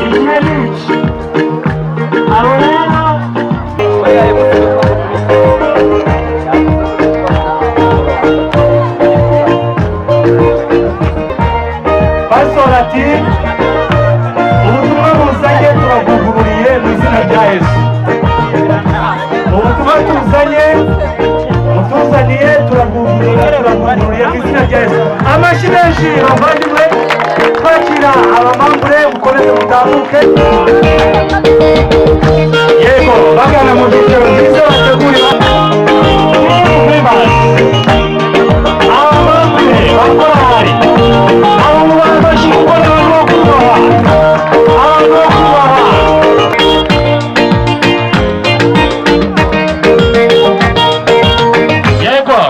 Igihe ni iki. Abo rero. Pastor ati: "Ubutumwa buzanye turabwugururiye mu izina rya Yesu." Ubutumwa tuzanye, mutuzaniye, turabwugurura, turabwugururiye mu izina rya Yesu. Amashyi menshi, bavandimwe, twakira abamambure. Mukomeze mutambuke, yego, bagana mu byiciro byiza bategurira members. Abamambure ba korali, abo mu bantu amashyi, kuko ni abantu bo kubaha, abantu bo kubaha. Yego,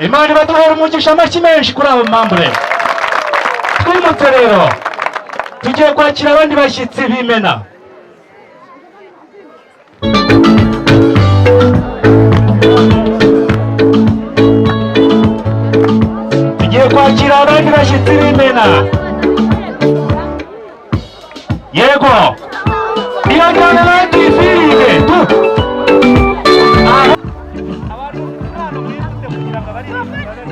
Imana ibaduhera umugisha. Amashyi menshi kuri abo mambure. Twimutse rero, tugiye kwakira abandi bashyitsi b'imena. Tugiye kwakira abandi bashyitsi b'imena. Yego, iyo njyana bagifiringe tu. Abantu hano mwihute kugira ngo abaririmbyi babe.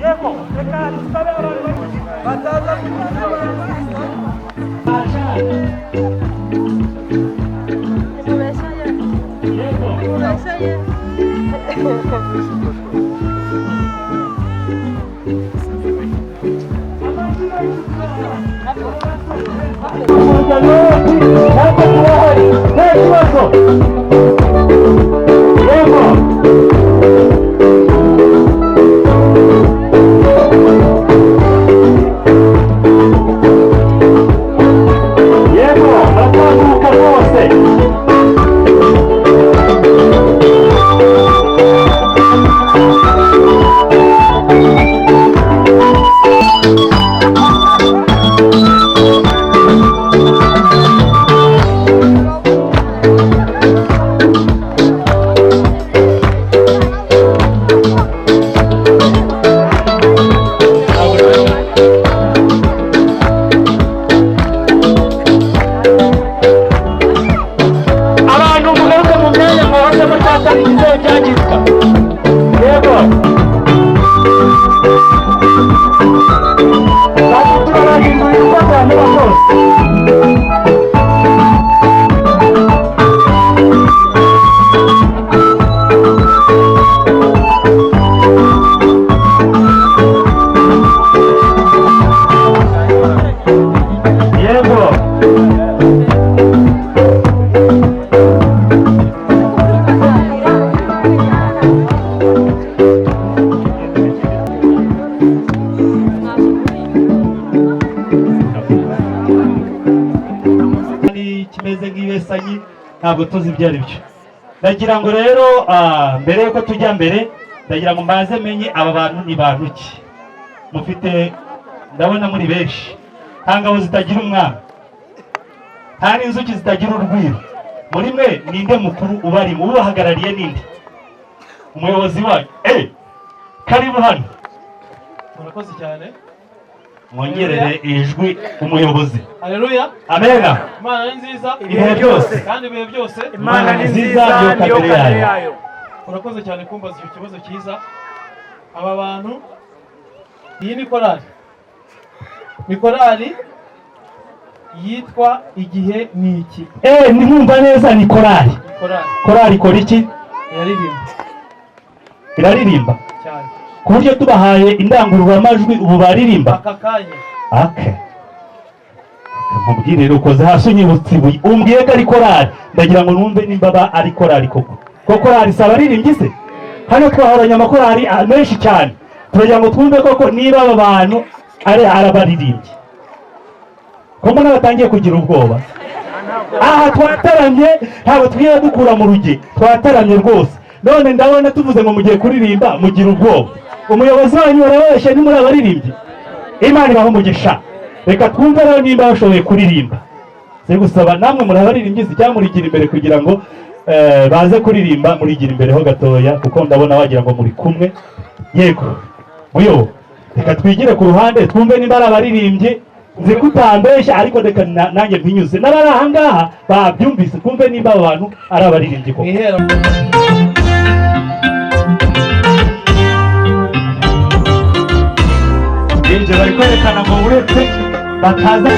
Yego, reka dusabe abantu bataza. Yego. Ntabwo turahari, nta kibazo. Yego. Yego, muratambuka rwose. Abantu mugaruke mu myanya mwahoze mutatari igitebo byangirika. Yego, kandi turabahindurira uko byamera kose. Yego. Ni kimeze nk'ibesanyi, ntabwo tuzi ibyo ari byo. Ndagira ngo rero, mbere yuko tujya mbere, ndagira ngo mbanze menye aba bantu ni bantu ki mufite. Ndabona muri benshi. Nta ngabo zitagira umwami, nta n'inzuki zitagira urwiro. Muri mwe ninde mukuru ubarimo, ubahagarariye? Ninde umuyobozi wanyu? Karibu hano. Murakoze cyane. Mwongerere ijwi umuyobozi. Haleluya. Amena. Imana ni nziza. Ibihe byose. Kandi ibihe byose. Imana ni nziza, niyo kamere yayo. Urakoze cyane kumbaza icyo kibazo cyiza. Aba bantu, iyi ni korali, ni korali yitwa Igihe ni Iki. Ntimwumva neza, ni korali? Ni korali. Korali ikora iki? Iraririmba. Iraririmba? Cyane. Ku buryo tubahaye indangururamajwi ubu baririmba? Aka kanya. Ake nkubwire rero, ukoze hasi unyibutse ibuye. Umbwiye ko ari korali, ndagira ngo numve nimba aba ari korali koko. Ko korali si abaririmbyi se? Hano twahoranye amakorali menshi cyane. Turagira ngo twumve koko niba aba bantu ari abaririmbyi, ko mbona batangiye kugira ubwoba. Aha twataramye, ntabwo twigeze dukura mu rugi, twataramye rwose. None ndabona tuvuze ngo mugiye kuririmba mugira ubwoba. Umuyobozi wanyu barabeshya, ni muri abaririmbyi. Imana ibaha umugisha. Reka twumve rero nimba bashoboye kuririmba. Si gusaba namwe muri abaririmbyi si cyangwa murigira imbere kugira ngo baze kuririmba, murigira imbere ho gatoya, kuko ndabona wagira ngo muri kumwe. Yego muyo, reka twigire ku ruhande twumve nimba ari abaririmbyi. Nzi ko utambeshya, ariko reka nanjye mpinyuze n'abari aha ngaha babyumvise, twumve nimba aba bantu ari abaririmbyi koko. Mwihera. Ibyo bari kwerekana ngo uretse bataza.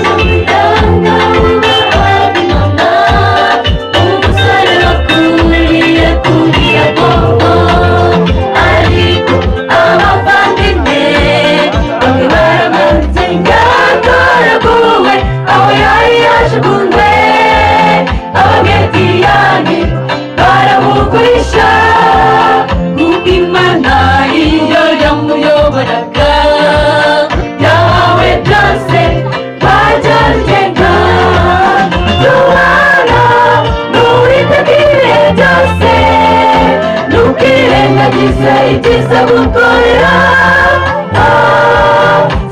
Umusore wakuriye kuri Yakobo, ariko abavandimwe bamwe baramanutse yatoraguwe aho yari yajugunywe, Abamediyani baramugurisha, kuko Imana iyo yamuyoboraga yahawe byose bajyagenga. Tubana n'Uwiteka ibihe byose, ntukirengagize ibyiza gukorera.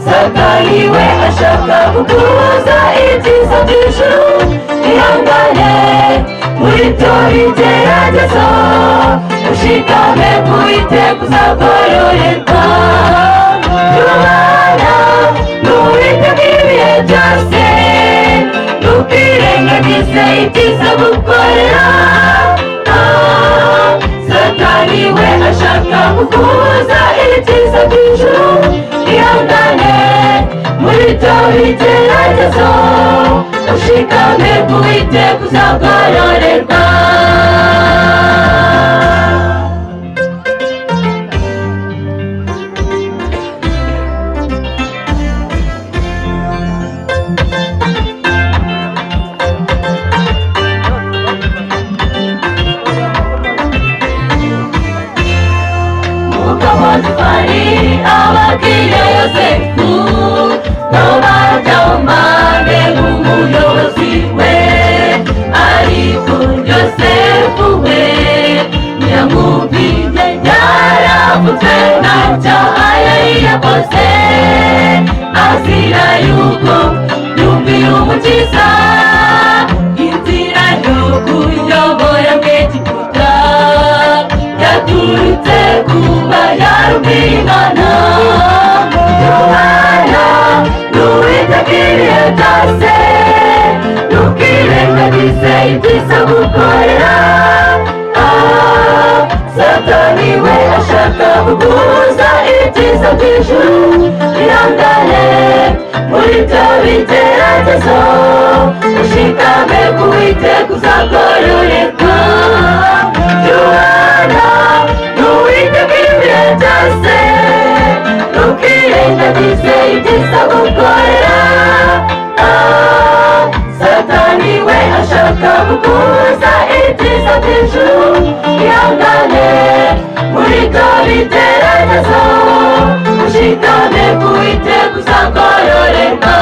Satani we ashaka kukubuza ibyiza by'ijuru, ihangane muri byo bigeragezo, ushikame ku Uwiteka uzagororerwa. Tubana n'Uwiteka ibihe byose, ntukirengagize ibyiza gukorera. Satani we ashaka kukubuza ibyiza by'ijuru, ihangane muri byo bigeragezo, ushikame ku Uwiteka uzagororerwa. Nuko Potifari ababwira Yosefu ngo bajyamane nk'umuyobozi we, ariko Yosefu we ntiyamwumviye, yaravuzwe nta cyaha yari yakoze, azira yuko yumviye Umukiza. Inzira yo kuyobora Egiputa yaturutse kuba yarumviye Imana. Yohana n'Uwiteka ibihe byose, ntukirengagize ibyiza gukorera. Satani we ashaka kukubuza ibyiza by'ijuru, ihangane muri byo bigeragezo, ushikame ku Uwiteka uzagororerwa. Yohana n'Uwiteka ibihe byose, ntukirengagize ibyiza gukorera. Satani we ashaka kukubuza ibyiza by'ijuru, ihangane muri byo bigeragezo, ushikame ku Uwiteka uzagororerwa.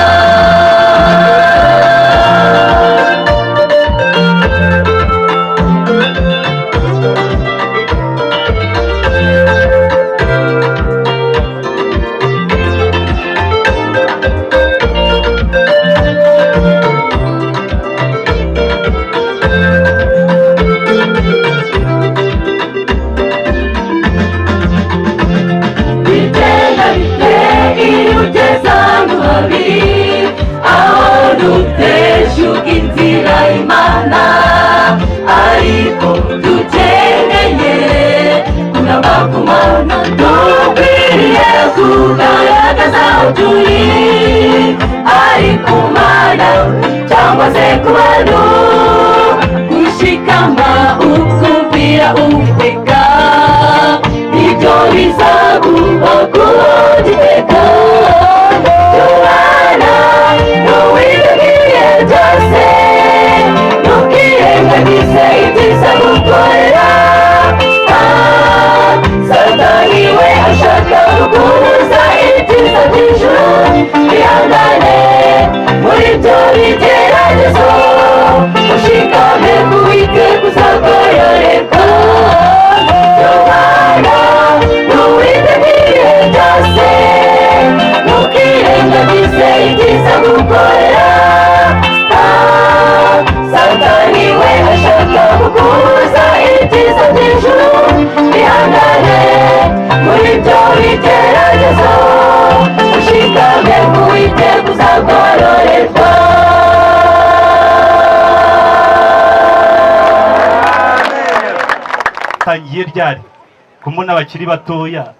Bigenda bite iyo ugeze ahantu habi, aho duteshuka inzira Imana, ariko dukeneye kunama ku Mana, dukwiriye kugaragaza aho turi, ari ku Mana cyangwa se ku bantu, gushikama ukumvira Uwiteka ibyo bizaguha kuwugiteka. Tubana n'Uwiteka ibihe byose, ntukirengagize ibyiza gukorera. Satani we ashaka kukubuza ibyiza by'ijuru, ihangane muri byo bigeragezo, by'ijuru. Ihangane muri byo bigeragezo, ushikame ku Uwiteka, uzagororerwa. Tangiye ryari? Kumwe n'abakiri batoya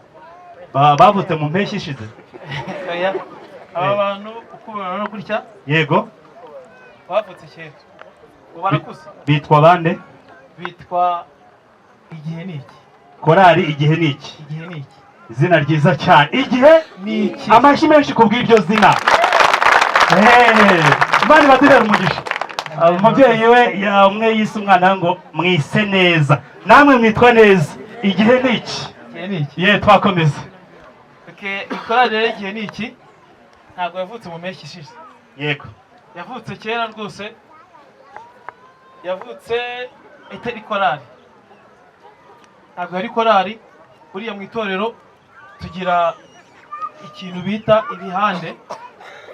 bavutse mu mpeshyi ishize? Oya, aba bantu uko ubabona gutya, bavutse kera, ubu barakuze. Bitwa bande? Bitwa Igihe ni Iki. Korali Igihe ni Iki. Igihe ni Iki. Izina ryiza cyane, Igihe ni Iki. Amashyi menshi ku bw'iryo zina. Imana ibaduhere umugisha. Umubyeyi we umwe yise umwana ngo mwise neza, namwe mwitwa neza. Igihe ni Iki. Igihe ni Iki. Ye, twakomeza. Okay, ikorali rero Igihe ni Iki ntabwo yavutse mu mpeshyi ishize. Yavutse kera rwose, yavutse itari korali, ntabwo yari korali. Buriya mu itorero tugira ikintu bita ibihande,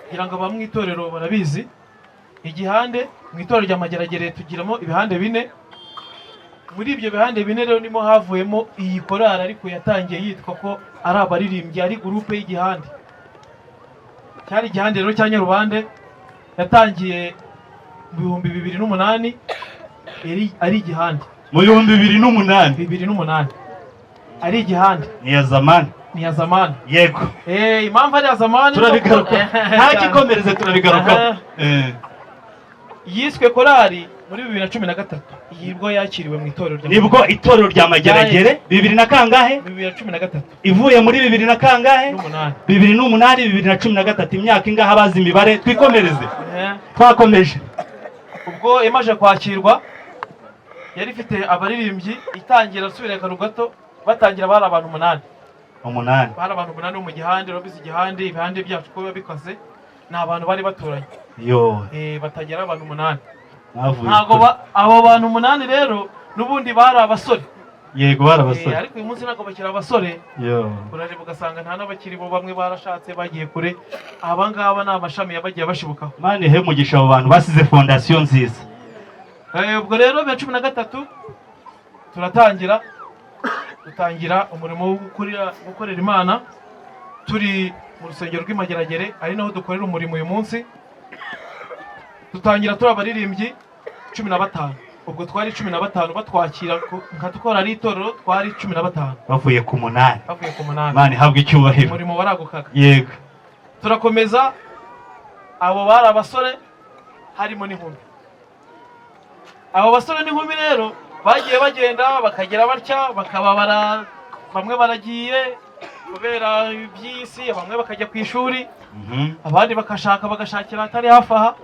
kugira ngo aba mu itorero barabizi. Igihande mu itorero rya Mageragere tugiramo ibihande bine. Muri ibyo bihande bine rero nimo havuyemo iyi korali, ariko yatangiye yitwa ko ari abaririmbyi, ari groupe y'igihande. Cyari igihande rero cya Nyarubande, yatangiye mu 2008, yari ari igihande. Mu 2008? 2008, ari igihande. Ni iya zamani. Ni iya zamani. Impamvu ari iya zamani Turabigaruka, nta gikomereze, turabigarukaho. Yiswe korali muri 2013, iyi bwo yakiriwe mu itorero rya Nibwo itorero rya Mageragere, bibiri na kangahe? 2013. Ivuye muri bibiri na kangahe? N'umunani. 2008, 2013, imyaka ingahe? Abazi imibare twikomereze. Twakomeje. Ubwo imaze kwakirwa yari ifite abaririmbyi, itangira, asubira akantu gato, batangira bari abantu umunani. Umunani. Bari abantu umunani bo mu gihande. Urabizi igihande, ibihande byacu uko biba bikoze, ni abantu bari baturanye. Yo. Batagera abantu umunani. Mwavuye Ntabwo kure. Abo bantu umunani rero n'ubundi bari abasore. Yego, bari abasore. Ariko uyu munsi ntabwo bakiri abasore. Yo. Urareba ugasanga nta n'abakiri bo, bamwe barashatse bagiye kure. Aba ngaba ni amashami yabagiye bashibukaho. Imana ihe umugisha abo bantu basize fondasiyo nziza. Ubwo rero 2013 turatangira, dutangira umurimo wo gukorera Imana turi mu rusengero rw'Imageragere, ari naho dukorera umurimo uyu munsi. Dutangira turi abaririmbyi 15. Ubwo twari 15 batwakira nka dukora ari itorero, twari 15. Bavuye ku munani. Bavuye ku munani. Imana ihabwe icyubahiro. Umurimo waragukaga. Turakomeza, abo bari abasore harimo n'inkumi. Abo basore n'inkumi rero bagiye bagenda bakagera batya, bakaba bamwe baragiye kubera iby'isi, bamwe bakajya ku ishuri, abandi bakashaka, bagashakira ahatari hafi aha.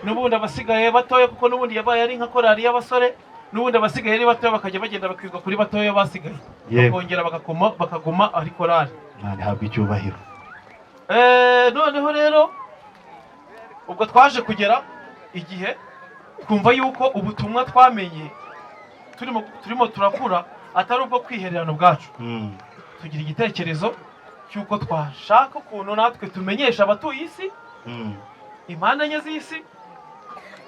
N'ubundi abasigaye batoya, kuko n'ubundi yabaye ari nka korali y'abasore, n'ubundi abasigaye ari batoya bakajya bagenda bakiga kuri batoya basigaye, bakongera bakaguma ari korali. Imana ihabwe icyubahiro. Noneho rero ubwo twaje kugera igihe twumva yuko ubutumwa twamenye turimo turakura atari ubwo kwihererana ubwacu. Tugira igitekerezo cy'uko twashaka ukuntu natwe tumenyesha abatuye isi, impande enye z'isi,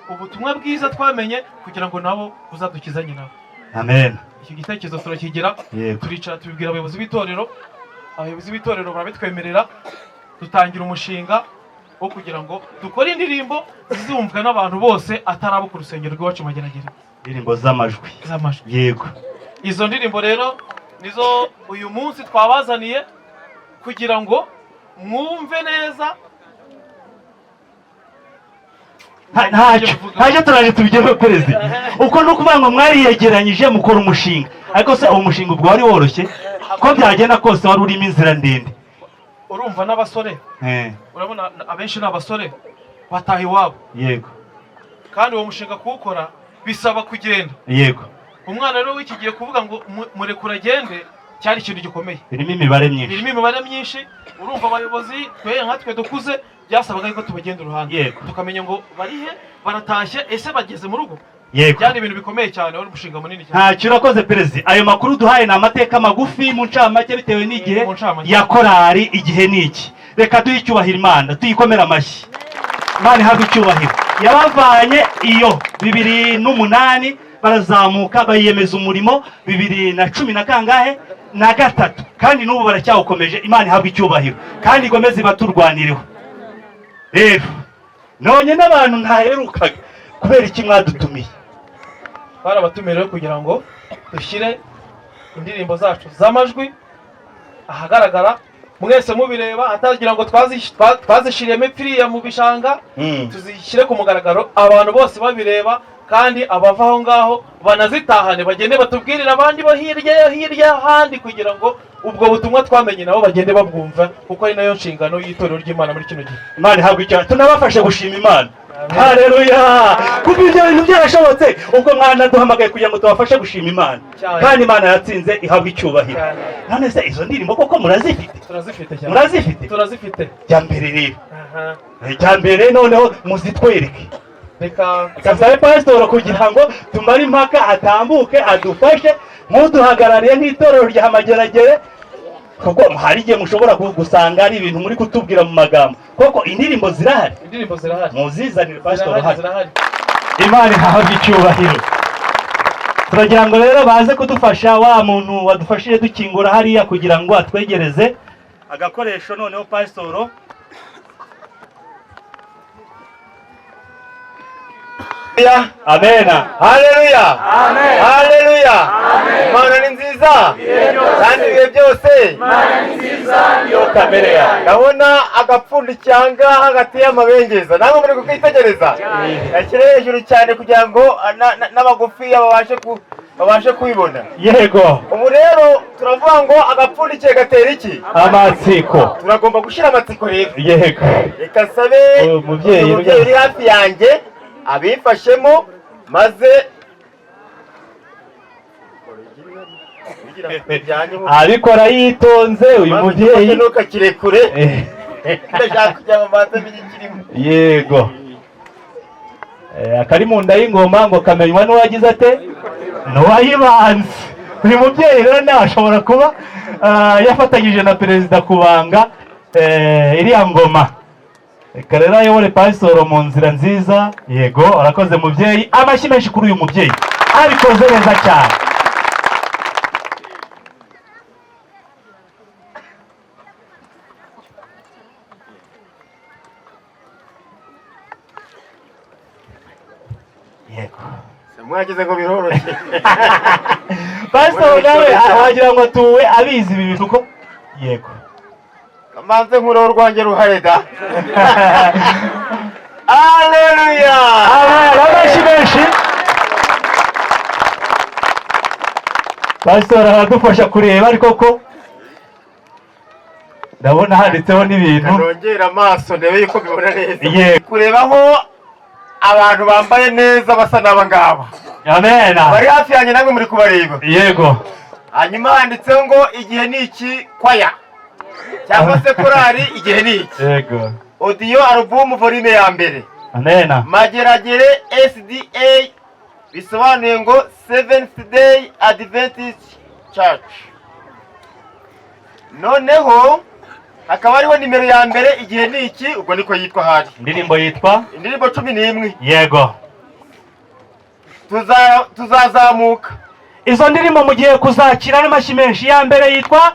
ubutumwa bwiza twamenye, kugira ngo nabo buzadukizanye nabo. Amen. Icyo gitekerezo turakigira, turicara tubibwira abayobozi b'itorero, abayobozi b'itorero barabitwemerera, dutangira umushinga wo kugira ngo dukore indirimbo zizumvwa n'abantu bose, atari abo ku rusengero rw'iwacu Mageragere. Indirimbo z'amajwi. Z'amajwi. Izo ndirimbo rero nizo uyu munsi twabazaniye kugira ngo mwumve neza. Ntacyo, turaje tubigereho perezida. Uko ni ukuvuga ngo mwariyegeranyije mukora umushinga, ariko se uwo mushinga ubwo wari woroshye? Ko byagenda kose wari urimo inzira ndende. Urumva n'abasore, urabona abenshi ni abasore bataha iwabo, kandi uwo mushinga kuwukora bisaba kugenda. Umwana rero w'iki gihe kuvuga ngo murekure agende cyari ikintu gikomeye. Birimo imibare myinshi. Birimo imibare myinshi. Urumva abayobozi twe nka twe dukuze byasabaga yuko tubagenda uruhande, tukamenya ngo bari he, baratashye, ese bageze mu rugo? Byari ibintu bikomeye cyane, wari umushinga munini cyane. Ntacyo, urakoze perezida. Ayo makuru duhaye ni amateka magufi mu ncamake bitewe n'igihe Mu ncamake. ya korali Igihe ni Iki. Reka duhe icyubahiro Imana, tuyikomere amashyi. Imana ihabwe icyubahiro yabavanye iyo 2008. Barazamuka bayiyemeza umurimo 2010 na kangahe na gatatu, kandi n'ubu baracyawukomeje. Imana ihabwa icyubahiro kandi ikomeze ibaturwanireho. Rero nonye n'abantu ntaherukaga, kubera iki mwadutumiye? Twarabatumiye rero kugira ngo dushyire indirimbo zacu z'amajwi ahagaragara, mwese mubireba, hatagira ngo twazishiriyemo ipfiriya mu bishanga. Tuzishyire ku mugaragaro, abantu bose babireba, kandi abava aho ngaho banazitahane, bagende batubwirire abandi bo hirya yo hirya ahandi, kugira ngo ubwo butumwa twamenye nabo bagende babwumva, kuko ari nayo nshingano y'itorero ry'Imana muri kino gihe. Imana ihabwa icyubahiro. Tunabafashe gushima Imana. Haleluya! Kuko ibyo bintu byarashobotse, ubwo mwanaduhamagaye kugira ngo tubafashe gushima Imana. Cyane. Kandi Imana yatsinze, ihabwa icyubahiro. Cyane. None se izo ndirimbo koko murazifite? Turazifite cyane. Murazifite? Turazifite. Jya mbere rero. Aha. Jya mbere, noneho muzitwereke. Reka. Kasabe pasitoro kugira ngo tumare impaka, atambuke adufashe nk'uduhagarariye nk'itorero rya Mageragere, kuko hari igihe mushobora gusanga ari ibintu muri kutubwira mu magambo. Koko indirimbo zirahari? Indirimbo zirahari. Muzizanire pasitoro. Zirahari. Hano. Zirahari. Imana ihabwe icyubahiro. Turagira ngo rero baze kudufasha, wa muntu wadufashije dukingura hariya, kugira ngo atwegereze agakoresho. Noneho pasitoro. Amena. Haleluya, haleluya! Imana ni nziza kandi ibihe byose. Yo kamere yawe. Ndabona agapfundikiye ahangaha gateye amabengeza, namwe muri kukitegereza. Gashyire hejuru cyane kugira ngo n'abagufiya babashe kubibona. Yego. Ubu rero turavuga ngo agapfundikiye gatera iki? Amatsiko. Turagomba gushyira amatsiko rero. Yego. Reka nsabe Uwo mubyeyi. uyu mubyeyi uri hafi yanjye abifashemo, maze Abikora yitonze uyu mubyeyi. Ntukakirekure. Eh, Ndashaka kugira ngo mbanze menye ikirimo. Yego. Akari mu nda y'ingoma ngo kamenywa n'uwagize ate? N'uwayibanze. Uyu mubyeyi rero nawe ashobora kuba yafatanyije na perezida kubanga iriya ngoma. Reka rero ayobore pasitoro mu nzira nziza. Yego, arakoze mubyeyi. Amashyi menshi kuri uyu mubyeyi, abikoze neza cyane. Yego. Mwagize ngo biroroshye. Pasitoro nawe wagira ngo atuwe abizi ibi bintu ko yego. Kamanze nkureho urwanjye ruhare da. Aleluya! Amen. Amashyi menshi. Pasitoro aradufasha kureba, ariko ko ndabona handitseho n'ibintu. Nongera amaso ndebe yuko mbibona neza. Yego. Kurebaho abantu bambaye neza basa n'aba ngaba Amen. bari hafi yanjye, namwe muri kubareba. Yego. Hanyuma handitseho ngo "Igihe ni iki kwaya", cyangwa se korali "Igihe ni iki". Yego. Audio album volume ya mbere. Amen. Mageragere SDA, bisobanuye ngo Seventh Day Adventist Church. Noneho hakaba hariho nimero ya mbere, "Igihe ni iki", ubwo niko yitwa ahari. Indirimbo yitwa? Indirimbo 11. Yego. Tuzazamuka. Izo ndirimbo mugiye kuzakira n'amashyi menshi. Ya mbere yitwa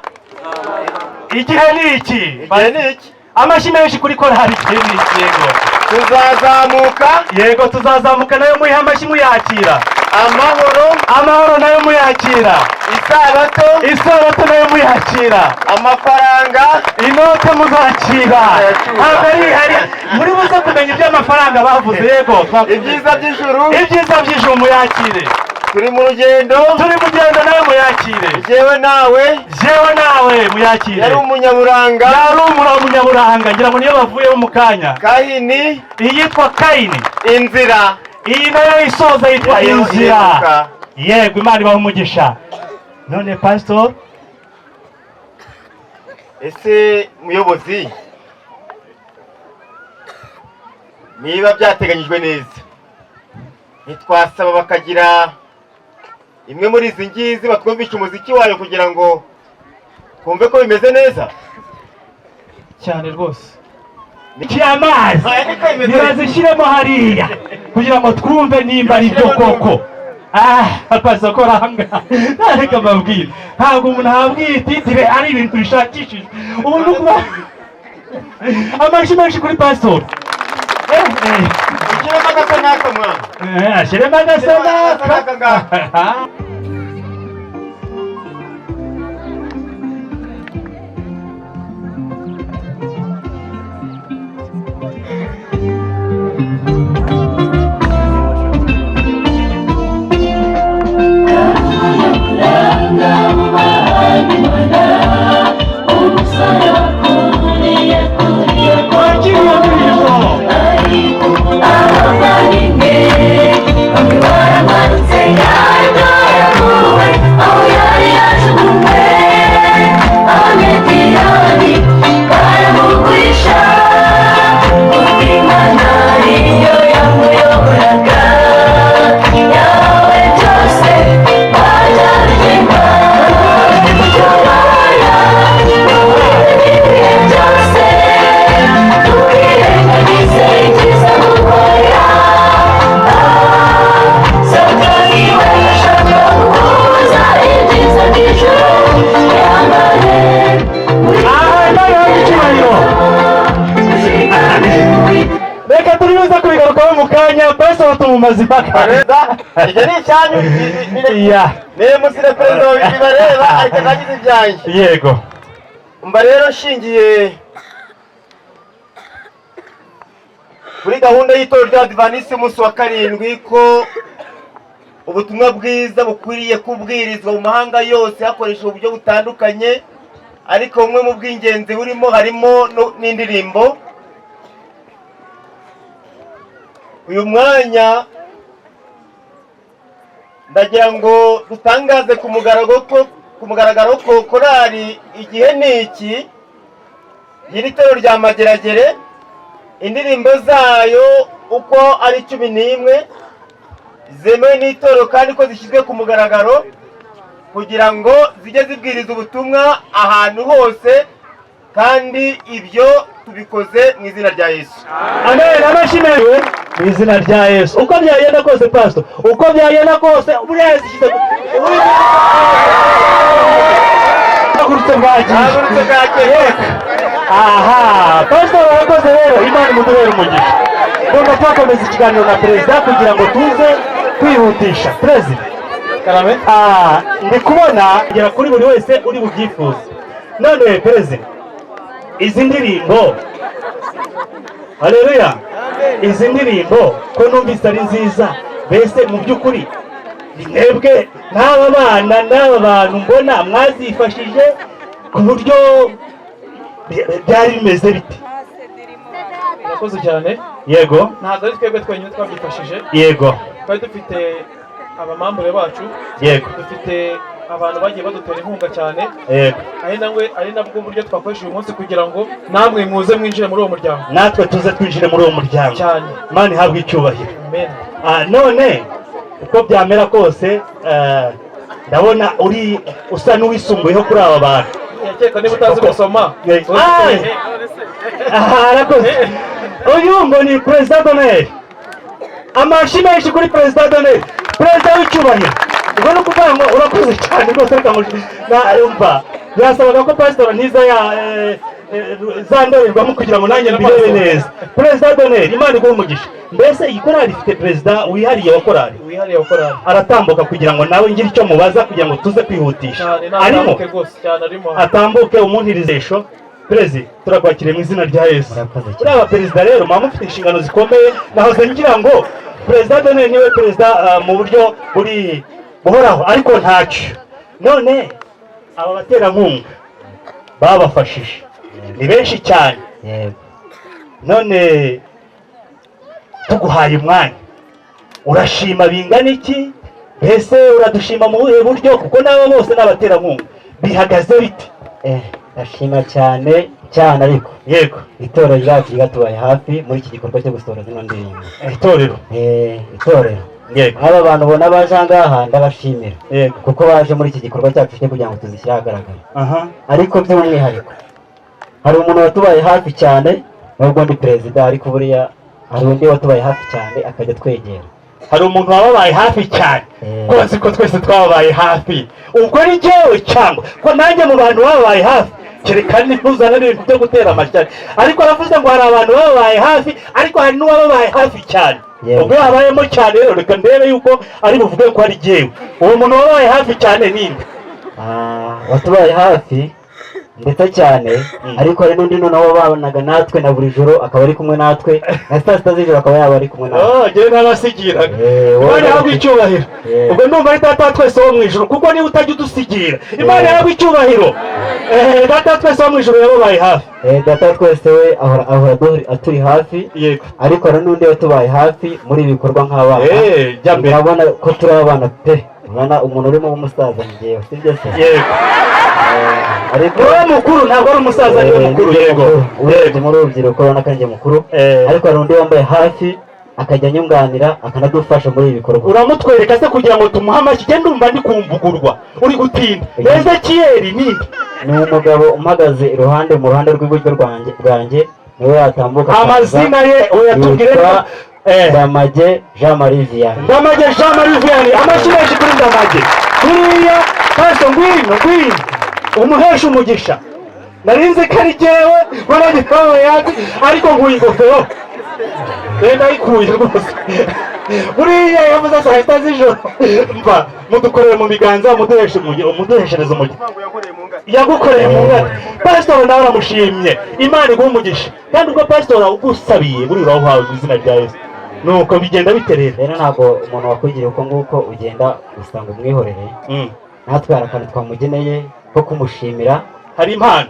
"Igihe ni iki". "Igihe ni iki". Amashyi menshi kuri korali "Igihe ni iki". Yego. "Tuzazamuka". Yego, "Tuzazamuka" nayo muyiha amashyi muyakira. "Amahoro". "Amahoro" nayo muyakira. "Isabato". "Isabato" nayo muyakira. "Amafaranga". Inote muzakira, ntabwo ari hari muri buze kumenya iby'amafaranga bavuze. Yego. "Ibyiza by'ijuru". "Ibyiza by'ijuru" muyakire. "Turi mu rugendo". "Turi mu rugendo" nawe muyakire. "Jyewe nawe". "Jewe nawe" muyakire. "Yari umunyaburanga". "Yari umunyaburanga", ngira ngo niyo bavuyemo mu kanya. "Kahini". Iyitwa "Kayini". "Inzira". Iyi nayo isoza yitwa Iyo "Inzira". iheruka. Yego, Imana ibaha umugisha. None pastor. Ese muyobozi, niba byateganyijwe neza, ntitwasaba bakagira imwe muri izi ngizi batwumvisha umuziki wayo kugira ngo twumve ko bimeze neza? Cyane rwose. Amazi. Aya niko bimeze. Ntibazishyiremo hariya kugira ngo twumve nimba ari byo koko. Ah, pastor ahangaha reka mbabwire, ntabwo umuntu ahabwa iyi titre ari ibintu bishakishije. Ubu ni ukuba amashyi menshi kuri pastor. Ushyiremo agasa n'aka mwana. Ashyiremo agasa n'aka ngaka. Wakiriye ndirimbo. Abavandimwe bamwe baramanutse yaraguwe aho yari yajugunywe, Abamediyani baramugurisha, kuko Imana ariyo yamuyoboraga. Yawe byose bajya kuyobora ibihe byose, tukirengagize ibyiza dukorera. Satani we ashaka kukubuza ibyiza by'ijuru, ihangane muri Aha, Imana ihabwe icyubahiro. Reka turibuze kubigarukaho mu kanya. Pastor tumumaze impaka. Perezida, icyo ni icyanyu. Yeah. Niba musire perezida bibareba, ariko nagize ibyanjye. Yego. Mba rero nshingiye kuri gahunda y'itorero rya Adventiste umunsi wa karindwi, ko ubutumwa bwiza bukwiriye kubwirizwa mu mahanga yose hakoreshejwe uburyo butandukanye, ariko bumwe mu bw'ingenzi burimo harimo n'indirimbo. Uyu mwanya ndagira ngo dutangaze ku mugaragaro ko korali Igihe ni Iki y'iri torero rya Mageragere, indirimbo zayo uko ari 11 zemewe n'itorero kandi ko zishyizwe ku mugaragaro kugira ngo zijye zibwiriza ubutumwa ahantu hose, kandi ibyo tubikoze mu izina rya Yesu. Amen. Amashyi menshi mu izina rya Yesu. Uko byagenda kose, pastor, uko byagenda kose, buriya yazishyize hagurutse bwagiye. Hagurutse bwagiye. Aha pastor barakoze rero, Imana imuduhere umugisha. Ngomba twakomeza ikiganiro na perezida kugira ngo tuze kwihutisha. Perezida. Karame. Ah, ndi kubona kugera kuri buri wese uri bubyifuze. None perezida, izi ndirimbo, haleluya, izi ndirimbo ko numvise ari nziza, mbese mu by'ukuri ni mwebwe n'aba bana n'aba bantu mbona mwazifashije ku buryo byari bimeze bite? Murakoze cyane. Yego. Ntabwo ari twebwe twenyine twabyifashije. Twari dufite abamambure bacu, dufite abantu bagiye badutera inkunga cyane, ari nabwo buryo twakoresha uyu munsi kugira ngo namwe muze mwinjire muri uwo muryango. Natwe tuze twinjire muri uwo muryango. Cyane. Imana ihabwe icyubahiro. Amen. Ah, none uko byamera kose, ndabona uri usa n'uwisumbuyeho kuri aba bantu. Yakeka niba utazi gusoma. Aha, arakoze. Uyu ngo ni perezida d'honneur. Amashyi menshi kuri perezida d'honneur, perezida w'icyubahiro. Ubwo ni ukuvuga ngo urakoze cyane rwose. Reka umva, byasabaga ko pasitori ntiza ya za ndorerwamo kugira ngo nanjye mbirebe neza. Perezida d'honneur, Imana iguhe umugisha. Mbese iyi korali ifite perezida wihariye wa korali? Wihariye wa korali. Aratambuka kugira ngo nawe ngire icyo mubaza kugira ngo tuze kwihutisha. Cyane. Arimo. Natambuke rwose cyane, arimo. Atambuke umuntirizesho. Perezida, turakwakiriye mu izina rya Yesu. Murakoze cyane. Uriya abaperezida rero muba mufite inshingano zikomeye. Nahoze ngira ngo perezida d'honneur niwe perezida mu buryo buri buhoraho, ariko ntacyo. None aba baterankunga babafashije ni benshi cyane. Yego. None tuguhaye umwanya, urashima bingana iki? Mbese uradushima mu buhe buryo? Kuko n'aba bose ni abaterankunga. Bihagaze bite? Ndashima cyane cyane, ariko itorero ryacu ryatubaye hafi muri iki gikorwa cyo gusohora zino ndirimbo. Itorero. Itorero. Aba bantu ubona baje aha ngaha ndabashimira, kuko baje muri iki gikorwa cyacu cyo kugira ngo tuzishyire ahagaragara. Ariko by'umwihariko hari umuntu watubaye hafi cyane, nubwo ndi perezida, ariko buriya hari undi watubaye hafi cyane akajya twegera. Hari umuntu wababaye hafi cyane. Eh. Ko nzi ko twese twababaye hafi, ubwo ari jyewe cyangwa ko nanjye mu bantu bababaye hafi, kereka ntuzana n'ibintu byo gutera amashyari. Ariko aravuze ngo hari abantu bababaye hafi, ariko hari n'uwababaye hafi cyane. Yewe. Ubwo habayemo cyane rero, reka ndebe yuko ari buvuge ko ari jyewe. Uwo muntu wababaye hafi cyane ninde? Ah, watubaye hafi ndetse cyane, ariko hari n'undi noneho wabanaga natwe na buri joro akaba ari kumwe natwe, na saa 6 z'ijoro akaba yaba ari kumwe natwe. Oh, njyewe n'abasigiraga. Eh, wowe Imana ihabwe icyubahiro. Ubwo ndumva ari Data wa twese wo mu ijuru, kuko niba utajya udusigira, Imana ihabwe icyubahiro. Data wa twese wo mu ijuru yababaye hafi. Data wa twese we ahora aturi hafi. Yego. Ariko hari n'undi watubaye hafi muri ibi bikorwa nk'abana. Jya mbere. Urabona ko turi abana pe, urabona umuntu urimo w'umusaza ni njyewe, sibyo se? Yego. Ariko Niwe mukuru, ntabwo ari umusaza, niwe mukuru. Yego. Urebye muri urubyiruko urabona ko ari njye mukuru. Ariko hari undi wambaye hafi akajya anyunganira akanadufasha muri ibi bikorwa. Uramutwereka se kugira ngo tumuhe amashyi? Njye ndumva ndi kumvugurwa, uri gutinda. Ezekiyeli ninde? Ni umugabo umuhagaze iruhande, mu ruhande rw'iburyo bwanjye, niwe yatambuka akaza. Amazina ye uyatubwire. Yitwa Ndamage Jean Marie Vianney. Ndamage Jean Marie Vianney, amashyi menshi kuri Ndamage. Buriya pastor, ngwino, ngwino umuhesha umugisha. Narinzi ko ari jyewe mbona twabaye hafi, ariko nkuye ingofero rero ndayikuye rwose. Buriya yavuze saa 6 z'ijoro, mva mudukorere mu biganza, muduheshe umuduheshereze umugisha. Yagukoreye mu ngata. Pasitori nawe aramushimye, Imana iguhe umugisha. Kandi ubwo pasitori agusabiye, buriya urawuhawe mu izina rya Yesu. Nuko bigenda bite rero? Rero ntabwo umuntu wakugiriye uko nguko ugenda gusa ngo umwihorere. Natwe hari akantu twamugeneye ko kumushimira. Hari impano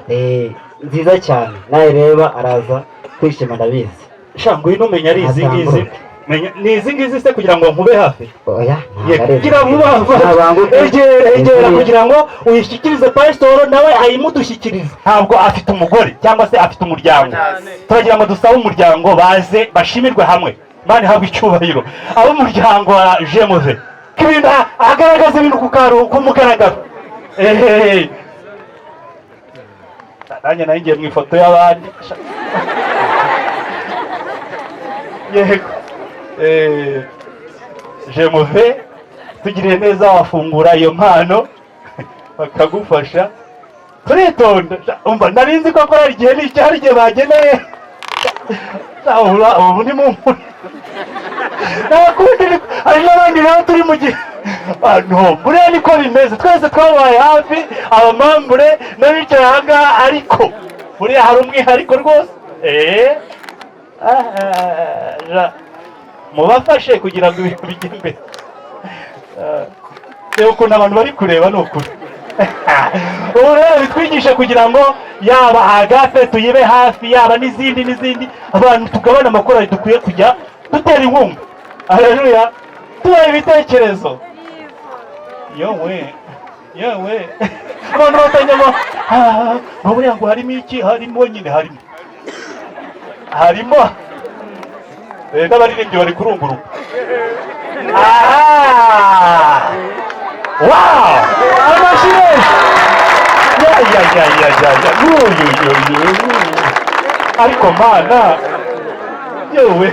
nziza cyane, nawe reba araza kwishima, ndabizi. Sha, ngwino, umenya ari izi ngizi. Atambuke. Menya ni izi ngizi se kugira ngo nkube hafi? Oya, ntabwo ari izi. Gira vuba vuba. Nabanguke. Egera, egera Izi- kugira ngo uyishyikirize pasitoro nawe ayimudushyikirize. Ntabwo afite umugore cyangwa se afite umuryango? Turagira ngo dusabe umuryango baze bashimirwe hamwe. Imana ihabwe icyubahiro. Ab'umuryango wa Jemuve ibintu agaragaza ibintu ku karu ku mugaragaro. Ehehe. Nanjye nari ngiye mu ifoto y'abandi. Yego. Jemuve, tugiriye neza wafungura iyo mpano bakagufasha. Turitonda. Umva, nari nzi ko akora igihe n'icyo, hari igihe bageneye. Ubu ni mu nta kundi hari n'abandi rero turi mu gihe. Ah, no, buriya niko bimeze, twese twabaye hafi abamambure n'abicaye aha ngaha, ariko buriya hari umwihariko rwose. Mubafashe kugira ngo ibintu bijye imbere. Reba ukuntu abantu bari kureba, ni ukuri. Ubu rero bitwigishe kugira ngo yaba Agape tuyibe hafi, yaba n'izindi n'izindi, abantu tugabane amakorali dukwiye kujya dutera inkunga. Haleluya. Tubaha ibitekerezo. Yewe yewe, abantu batanyamo ngo buriya ngo harimo iki? Harimo nyine, harimo, harimo. N'abaririmbyi bari kurunguruka. Aha! Wow! Amashyi menshi! Ya ya ya ya ya ya! Yo yo yo yo! Ariko Mana! Yewe!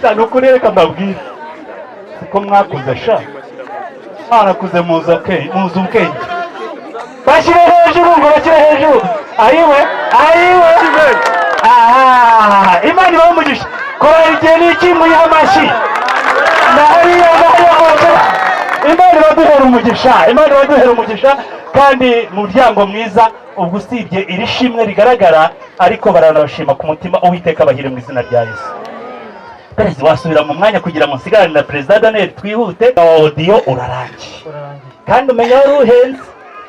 Cyane ukuri, reka mbabwire. Siko mwakuze sha. Mwarakuze, muzi ubwenge, muzi ubwenge. Bashyire hejuru, ngo bashyire hejuru. Ayiwe! Ayiwe! Aha! Imana ibahe umugisha. Korali igihe ni iki, muyihe amashyi. Na hariya, na hariya hose. Imana ibaduhera umugisha, Imana ibaduhera umugisha. Kandi mu muryango mwiza, ubwo usibye iri shimwe rigaragara, ariko baranabashima ku mutima. Uwiteka abahire mu izina rya Yesu. Perezida, wasubira mu mwanya kugira ngo nsigarane na Perezida Daniel, twihute. Audio urarangiye. Urarangiye. Kandi umenya wari uhenze.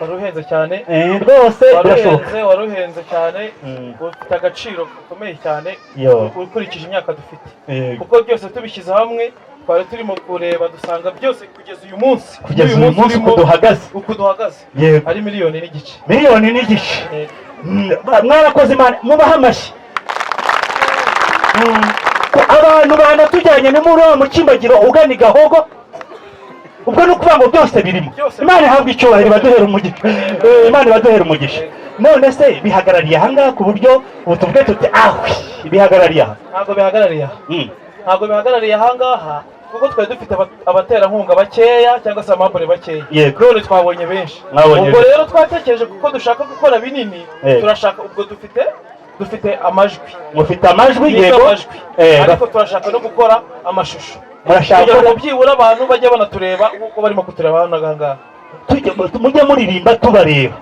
Wari uhenze cyane. Rwose Wari birashoboka. uhenze, wari uhenze cyane. Ufite agaciro gakomeye cyane ukurikije imyaka dufite, kuko byose tubishyize hamwe twari turimo kureba dusanga byose kugeza uyu munsi, Kugeza uyu munsi uko turimo, duhagaze, uko duhagaze, ari 1.5 miliyoni. 1.5 miliyoni. Mwarakoze, Imana mubahe amashyi. Ko abantu banatujyanye ni muri wa mukimbagiro ugana i Gahogo, ubwo ni ukuvuga ngo byose birimo. Byose. Imana ihabwa icyubahiro, ibaduhera umugisha. Imana ibaduhera umugisha. None se bihagarariye ahangaha ku buryo ubu tuvuge tuti ahwi bihagarariye aha? Ntabwo bihagarariye aha. Ntabwo bihagarariye aha ngaha. Kuko twari dufite abaterankunga bakeya cyangwa se amabure bakeya. None twabonye benshi. Mwabonye Ubwo benshi. rero twatekereje, kuko dushaka gukora binini, turashaka, ubwo dufite amajwi. Mufite amajwi. Nizo amajwi. Ariko turashaka no gukora amashusho Murashaka kugira ngo byibura abantu bajye banatureba nk'uko barimo kutureba hano ngaha. Mujye muririmba tubareba.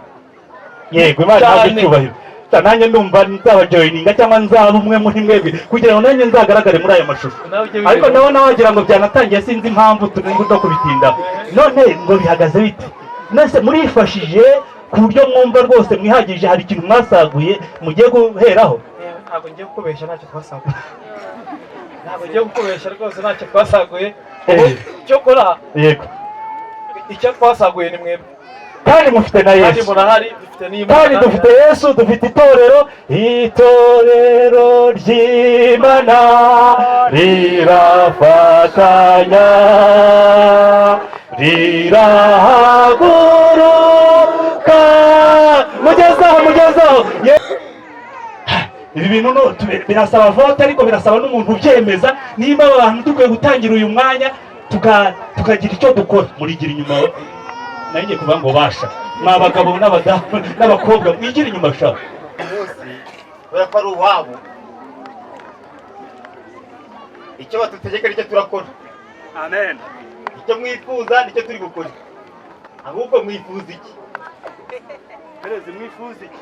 Yego, Imana ihabwe Cyane. icyubahiro. Nanjye ndumva nzabajoyininga cyangwa nzaba umwe muri mwebwe kugira ngo nanjye nzagaragare muri ayo mashusho. Nawe ujye Ariko wireba. ndabona wagira ngo byanatangiye, sinzi impamvu turi no kubitindaho. None ngo bihagaze bite? Nese murifashije ku buryo mwumva rwose mwihagije? Hari ikintu mwasaguye mugiye guheraho? Ntabwo ngiye kukubeshya, ntacyo twasaguye. Ntabwo ngiye kukubeshya rwose, ntacyo twasaguye. Cyokora icyo twasaguye ni mwebwe. Kandi mufite na Kandi Yesu. murahari, dufite n'Imana. Kandi dufite Yesu, dufite itorero, itorero ry'Imana rirafatanya, rirahaguruka. Mugezeho, mugezeho. Ibi bintu no, birasaba vote, ariko birasaba n'umuntu ubyemeza nimba aba bantu dukwiye gutangira uyu mwanya tukagira icyo dukora. Murigira inyuma, nanjye kuvuga ngo basha mwa bagabo n'abadamu n'abakobwa, mwigira inyuma sha. Umunsi kubera ko ari uwabo, icyo batutegeka nicyo turakora. Amen. Icyo mwifuza nicyo turi gukora. Ahubwo mwifuza iki? Perezi, mwifuza iki?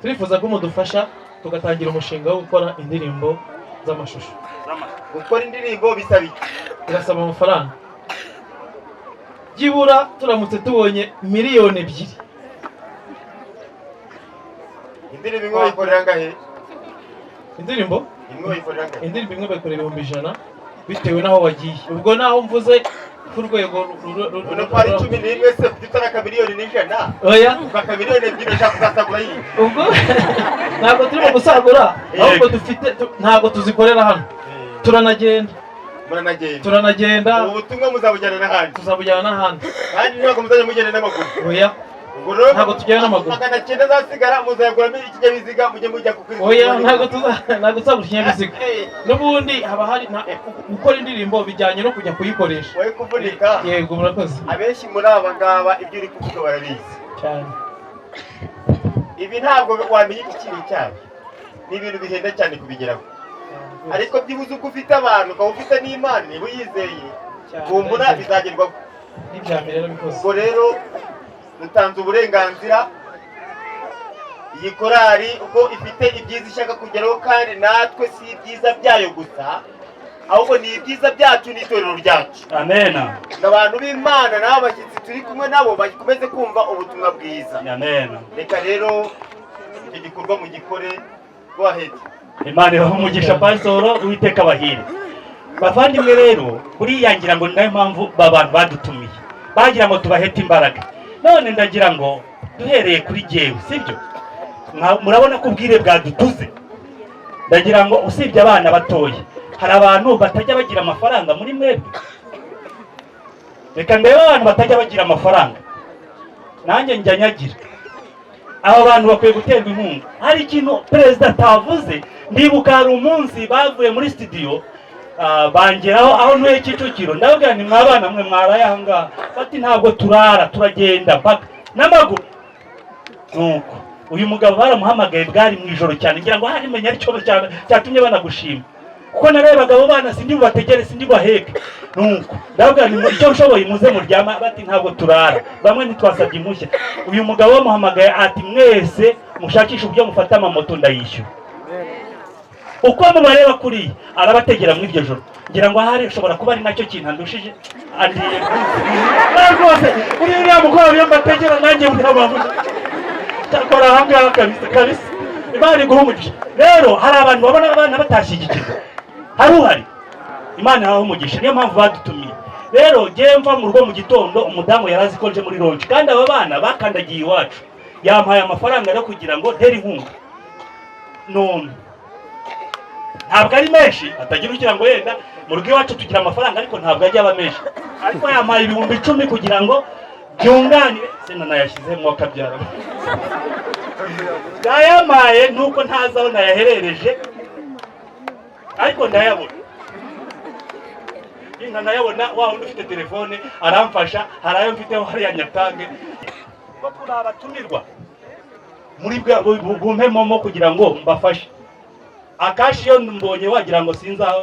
Turifuza ko mudufasha tugatangira umushinga wo gukora indirimbo z'amashusho. Gukora indirimbo bisaba iki? Birasaba amafaranga. Byibura turamutse tubonye 2 miliyoni. Indirimbo imwe bayikorera angahe? Indirimbo Imwe bayikorera angahe? Indirimbo imwe bayikorera 100,000 bitewe n'aho wagiye. Ubwo naho mvuze ku rwego Ubona ko ari 11 se, kuko utari 1,000,000,000? Oya. Ubwo 2 miliyoni ushaka kuzasagura yihe? Ubwo ntabwo turimo gusagura, ahubwo dufite ntabwo tuzikorera hano, turanagenda. Muranagenda. Turanagenda. Ubu butumwa muzabujyana n'ahandi. Tuzabujyana n'ahandi. Kandi ntabwo muzajya mugenda n'amaguru. Oya. Ubwo rero Ntabwo tugenda n'amaguru. 900 azasigara muzayaguramo ikinyabiziga, mujye mujya ku Oya, ntabwo tuzagura ikinyabiziga. N'ubundi haba hari gukora indirimbo bijyanye no kujya kuyikoresha. Wowe kuvunika. Yego, murakoze. Abenshi muri aba ngaba ibyo uri kuvuga barabizi. Cyane. Ibi ntabwo wamenya igiciro cyabyo, ni ibintu bihenda cyane kubigeraho, ariko byibuze uko ufite abantu, ukaba ufite n'Imana, niba uyizeye, kumbura bizagerwaho. N'ibya mbere yarabikoze. Ubwo rero dutanze uburenganzira iyi korali uko ifite ibyiza ishaka kugeraho, kandi natwe si ibyiza byayo gusa, ahubwo ni ibyiza byacu n'itorero ryacu. Amena. Ngo abantu b'Imana n'aba bashyitsi turi kumwe nabo bakomeze kumva ubutumwa bwiza. Amena. Reka rero icyo gikorwa mugikore, go ahead. Imana ibahe umugisha, pasitoro. Uwiteka abahire. Bavandimwe, rero buriya ngira ngo ni nayo mpamvu ba bantu badutumiye, bagira ngo tubahete imbaraga. None ndagira ngo duhereye kuri jyewe, sibyo? Murabona ko ubwire bwadutuze. Ndagira ngo usibye abana batoya, hari abantu batajya bagira amafaranga muri mwebwe? Reka ndebe abantu batajya bagira amafaranga, nanjye njya nyagira. Aba bantu bakwiye guterwa inkunga. Hari ikintu perezida atavuze. Ndibuka hari umunsi bavuye muri studio, bangeraho aho ntuye Kicukiro. Ndababwira nti: "Mwabana mwe, mwaraye aha ngaha?" Bati: "Ntabwo turara, turagenda mpaka n'amaguru." Nuko uyu mugabo baramuhamagaye, bwari mu ijoro cyane. Ngira ngo hari menya aricyo cyatumye banagushima, kuko narebaga abo bana sindi bubategere, sindi buheke. Nuko ndababwira nti: "Icyo nshoboye, muze muryama." Bati: "Ntabwo turara." Bamwe ntitwasabye impushya. Uyu mugabo bamuhamagaye ati: "Mwese mushakishe uburyo mufata amamoto, ndayishyura." Uko mubareba kuriya, arabategera muri iryo joro. Ngira ngo ahari ushobora kuba ari nacyo kintu andushije, andiye rwose. Uriya mugoroba iyo mbategera nanjye buriya bavuze cyakora aha ngaha kabisa kabisa. Imana iguha umugisha. Rero hari abantu babona abana batashyigikirwa, hari uhari. Imana ihaha umugisha, niyo mpamvu badutumiye. Rero ngewe mva mu rugo mu gitondo, umudamu yari azi ko nje muri launch, kandi aba bana bakandagiye iwacu. Yampaye amafaranga rero kugira ngo ntere inkunga. None ntabwo ari menshi, atagira ugira ngo yenda mu rugo iwacu tugira amafaranga, ariko ntabwo ajya aba menshi. Ariko yampaye 10,000 kugira ngo byunganire. Sena nayashyizemo akabyara yayampaye, nuko ntazi aho nayaherereje, ariko ndayabona. Ntanayabona wa wundi ufite telefone aramfasha, hari ayo mfiteho hariya nyatange. Ko turi abatumirwa muri bwa bumpe momo kugira ngo mbafashe. Akashi iyo mbonye wagira ngo sinzi aho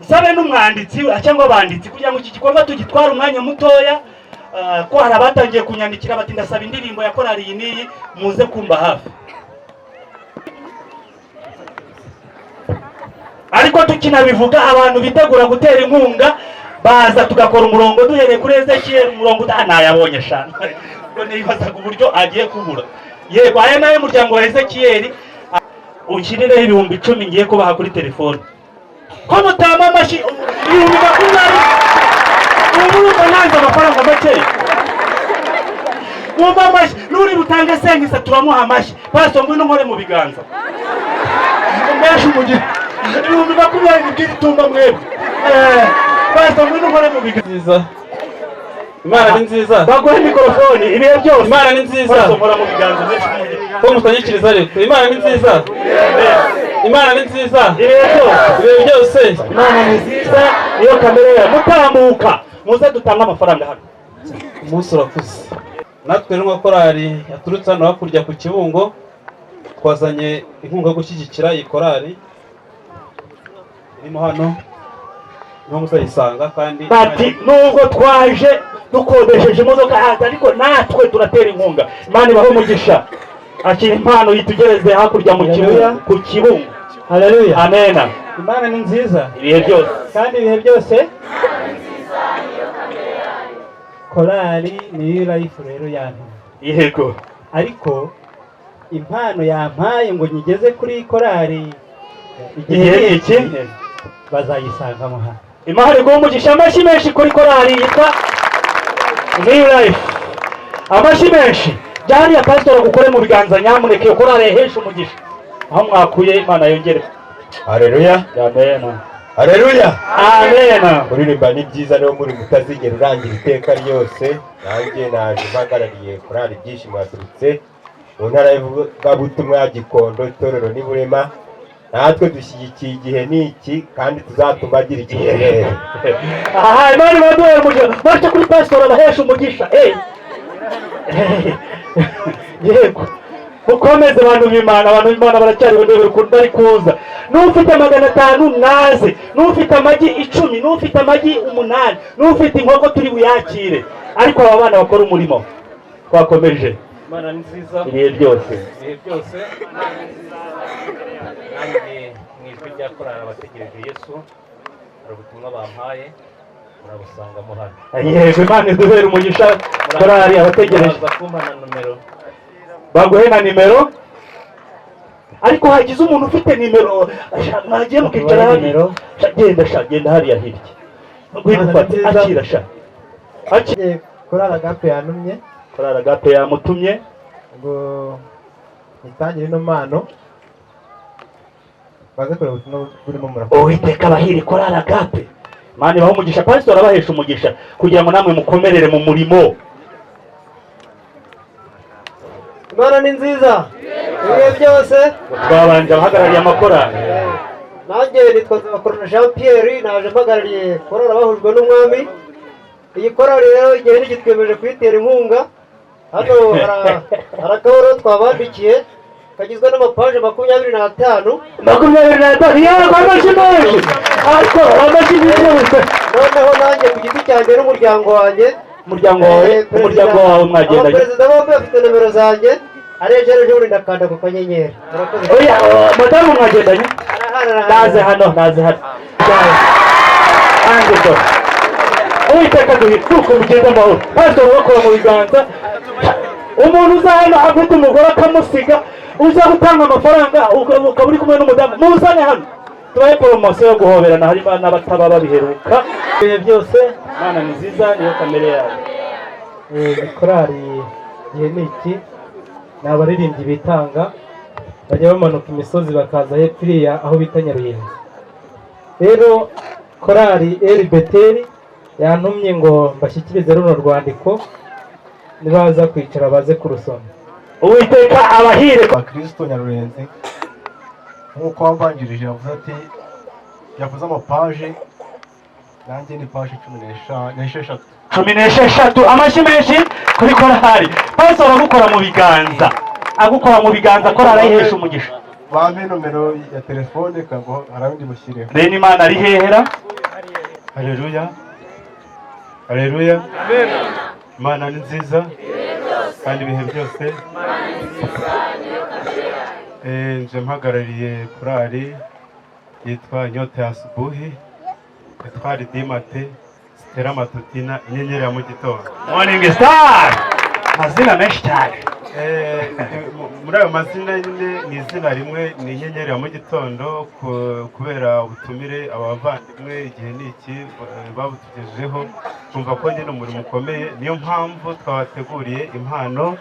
nsabe n'umwanditsi cyangwa abanditsi kugira ngo iki gikorwa tugitware umwanya mutoya. Ko hari abatangiye kunyandikira bati ndasaba indirimbo ya korali iyi n'iyi, muze kumba hafi. Ariko tukinabivuga abantu bitegura gutera inkunga baza tugakora umurongo duhereye kuri Ezekiel, umurongo nayabonye shana ngo nibazaga uburyo agiye kubura. Yego, aya nayo muryango wa Ezekiel unshyirireho 10,000 ngiye kubaha kuri telefone. Ko mutama amashyi 20,000, ubu urumva nanze amafaranga make. Wumva amashyi n'uri butange sengisa turamuha amashyi. Pastor ngwino nkore mu biganza mbashe umugira 20,000 by'itumba mwebwe. Pastor ngwino nkore mu biganza. Imana ni nziza. Baguhe mikrofone ibihe byose. Imana ni nziza. Pastor nkora mu biganza mbashe umugira. Ko mutanyikiriza rero. Imana ni nziza. Imana ni nziza. Ibihe byose. Ibihe byose. Imana ni nziza niyo kamere yayo. Mutambuka muze dutange amafaranga hano. Umunsi urakuze. Natwe rero nka korali yaturutse hano hakurya ku Kibungo twazanye inkunga yo gushyigikira iyi korali irimo hano, niho muzayisanga. Kandi bati nubwo twaje dukodesheje imodoka hanze ariko natwe turatera inkunga. Imana ibahe umugisha. Akira impano yitugereze hakurya mu Kibungo, ku Kibungo. Haleluya. Amena. Imana ni nziza ibihe byose. Kandi ibihe byose. Korali ni life rero yantumye. Yego. Ariko impano yampaye ngo nyigeze kuri korali igihe iki bazayisangamo hano. Imana iguhe umugisha. Amashyi menshi kuri korali yitwa New Life. Amashyi menshi. Byariya pastor gukore mu biganza nyamuneka, iyo korali yahesha umugisha. Aho mwakuye Imana yongere. Haleluya. Amen. Haleluya. Amen. Kuririmba ni byiza niyo muri mutazigera urangira iteka ryose. Nanjye naje mpagarariye korali Ibyishimo yaturutse mu ntara y'ivugabutumwa ya Gikondo, itorero ni Burema. Natwe dushyigikiye igihe n'iki kandi tuzatuma agira igihe. Aha Imana ibaduhe umugisha. Bace kuri pastor abahesha umugisha. Yego. Mukomeze abantu b'Imana, abantu b'Imana baracyari bari kuza. N'ufite 500 naze, n'ufite amagi 10, n'ufite amagi 8, n'ufite inkoko turi buyakire. Ariko aba bana bakora umurimo twakomeje. Imana ni nziza ibihe byose. Ibihe byose. Nanjye mu ijwi rya korali abategereje Yesu hari ubutumwa bampaye murabusangamo hano. Yego, Imana iduhere umugisha. Korali abategereje. Baza kumpa na nomero. Baguhe na nimero. Ariko hagize umuntu ufite nimero mwagiye mukicara hariya. Genda sha, genda hariya hirya. Ngwino ufate, akira sha. Akira. Korali Agape yantumye. Korali Agape yamutumye ngo itangire ino mpano baze kureba ubutumwa burimo murakoze. Uwiteka abahire Korali Agape. Imana ibahe umugisha. Pastor abahesha umugisha kugira ngo namwe mukomerere mu murimo. Imana ni nziza ibihe byose. Twabanje abahagarariye amakorali. Nanjye nitwa Nzabakorana Jean Pierre, naje mpagarariye korali abahujwe n'umwami. Iyi korali rero igihe ntigitwemeje kuyitera inkunga. Hano hari akabaro twabandikiye kagizwe n'amapaje 25. 25. Yego, amashyi menshi. Ariko amashyi menshi. Noneho nanjye ku giti cyanjye n'umuryango wanjye. Umuryango wawe, umuryango wawe mwagendanye. Abaperezida bombi bafite nomero zanjye. Areje ejo bundi ndakanda ku kanyenyeri. Oya, madamu mwagendanye? Naze hano, naze hano. Nanjye do. Uwiteka duhe kuko mugenda amahoro. Pastor bakora mu biganza. Umuntu uza hano afite umugore akamusiga, uza gutanga amafaranga ukaba uri kumwe n'umudamu, muzane hano. Tubahe poromosiyo yo guhoberana, harimo n'abataba babiheruka. Ibihe byose. Imana ni nziza niyo kamere yayo. Korali igihe ni iki, ni abaririmbyi bitanga bajya bamanuka imisozi bakaza hepfo iriya aho bita Nyaruyenzi. Rero korali Eri Beteri yantumye ngo mbashyikirize runo rwandiko, nibaza kwicara baze kurusoma. Uwiteka abahire. Kristo Nyarurenzi nk'uko wambanjirije yavuze ati yavuze amapaje Nanjye ni paje 16. 16. Amashyi menshi kuri korali. Pastor agukora mu biganza, agukora mu biganza, korali ayihesha umugisha. Bampe nomero ya telefone kango harabindi mushyireho. Bene Imana ari hehera. Haleluya, haleluya. Imana ni nziza kandi ibihe byose. Nje mpagarariye korali yitwa Nyota ya Asubuhi, yitwa Ridimate Stella Matutina, inyenyeri ya mu gitondo. Morning Star, amazina menshi cyane. Muri ayo mazina nyine ni izina rimwe, ni inyenyeri ya mu gitondo, kubera ubutumire abavandimwe igihe ni iki babutugejejeho, twumva ko nyine umurimo ukomeye, niyo mpamvu twabateguriye impano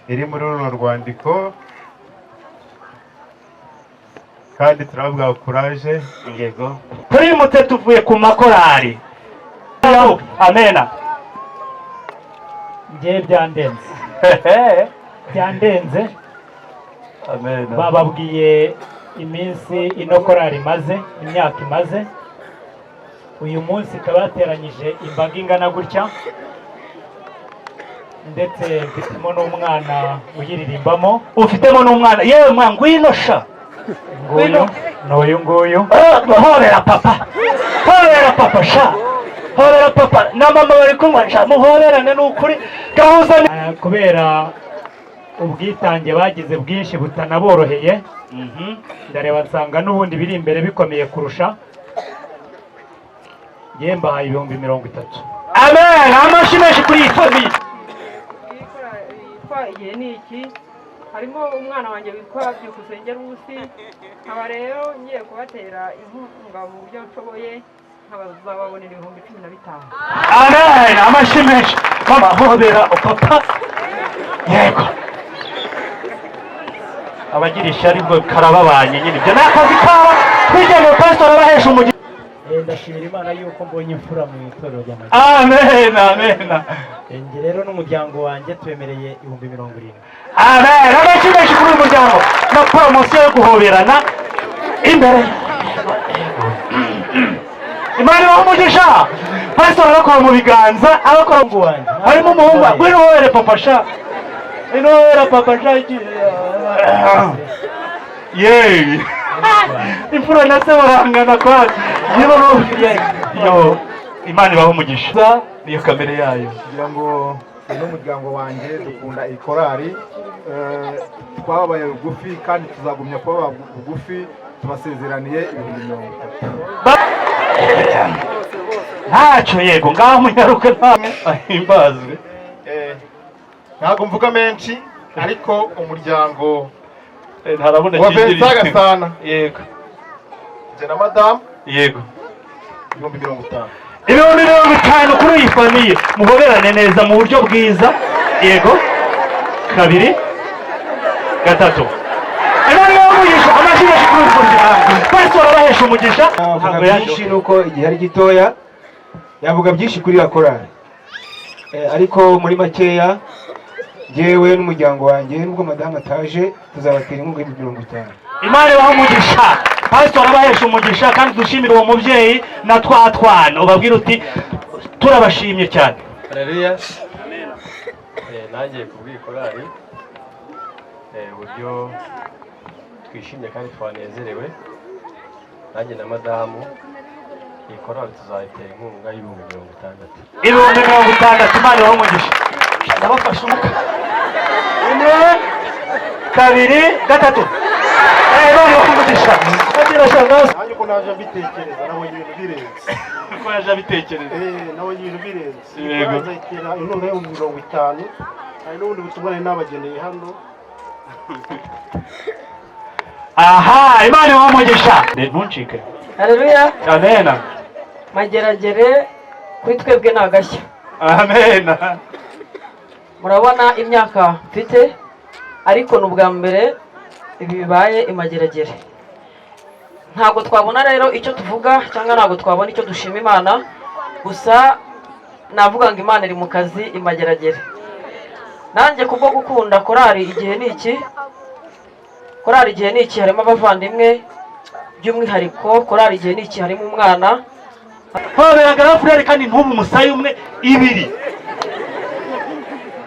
iri muri runo rwandiko, kandi turavuga kuraje. Yego, turimutse tuvuye ku makorari. Amena. Njye byandenze, byandenze. Amena. Bababwiye iminsi ino korari imaze, imyaka imaze, uyu munsi ikaba yateranyije imbaga ingana gutya, ndetse mfitemo n'umwana uyiririmbamo. Ufitemo n'umwana? Yewe mwana, ngwino sha. Nguyu n'uyu nguyu. Hobera papa, hobera papa sha, hobera papa na mama bari kunywa sha, muhoberane n'ukuri gahuza. Kubera ubwitange bagize bwinshi butanaboroheye, ndareba nsanga n'ubundi biri imbere bikomeye kurusha. Njye mbahaye 30,000. Amen. Amashyi menshi kuri iyi famille. Yitwa Igihe ni iki, harimo umwana wanjye witwa Byukusenge Rusi, nkaba rero ngiye kubatera inkunga mu buryo nshoboye, nkabazababonera 15,000. Amen. Amashyi menshi. Mama hobera papa. Yego, abagira ishyari bwo karababanye nyine, ibyo ni akazi kabo. Twigeneye pastor abahesha umugisha. Ndashimira Imana yuko mbonye imfura mu itorero ry'amajwi. Amen, amen. Njye rero n'umuryango wanjye twemereye 70,000. Amen. Amashyi menshi kuri uyu muryango na poromosiyo yo guhoberana imbere. Imana ibahe umugisha. Pastor abakora mu biganza, abakora harimo umuhungu. Ngwino uhobere papa sha, ngwino uhobere papa sha. Yeee, imfura na se barangana kwazi. Yo, Imana ibahe umugisha, niyo kamere yayo. Kugira ngo n'umuryango wanjye dukunda iyi korali, twabaye bugufi kandi tuzagumya kuba bugufi, tubasezeraniye 30,000. Ntacyo. Yego, ngaho munyaruke, nta ahimbazwe. Ntabwo mvuga menshi, ariko umuryango ntarabona wa Vincent Gasana, yego, njye na madamu, yego, 50,000. 50,000 kuri iyi famille. Muhoberane neza mu buryo bwiza. Yego, 2, 3. Imana ibahe umugisha. Amashyi menshi kuri uyu muryango. Pastor abahesha umugisha. Avuga byinshi nuko igihe ari gitoya, yavuga byinshi kuri ya korali, ariko muri makeya njyewe n'umuryango wanjye, nubwo madamu ataje, tuzabatera inkunga 50,000. Imana ibahe umugisha. Pastor abahesha umugisha, kandi dushimire uwo mubyeyi na twa twana, ubabwira uti turabashimye cyane. Haleluya. Nanjye kubw'iyi korali, uburyo twishimye kandi twanezerewe, nanjye na madamu iyi korali tuzayitera inkunga 60,000. 60,000. Imana ibahe umugisha. Ndabafasha umuka. 1, 2, 3. Imana ibahe umugisha. Nanjye uko naje mbitekereza, nabonye ibintu birenze. Uko yaje abitekereza. Nabonye ibintu birenze. Yego. Nzayitera inkunga 50,000. Hari n'ubundi butumwa nari nabageneye hano. Aha, Imana ibahe umugisha. Ntuncike. Haleluya. Amena. Mageragere kuri twebwe ni agashya. Amena. Murabona imyaka mfite, ariko ni ubwa mbere ibi bibaye imageragere. Ntabwo twabona rero icyo tuvuga, cyangwa ntabwo twabona icyo dushima Imana, gusa navuga ngo Imana iri mu kazi imageragere. Nanjye kubwo gukunda korali Igihe ni iki, korali Igihe ni iki harimo abavandimwe, by'umwihariko korali Igihe ni iki harimo umwana. Hobera garafurere kandi ntubu umusaya umwe, ibiri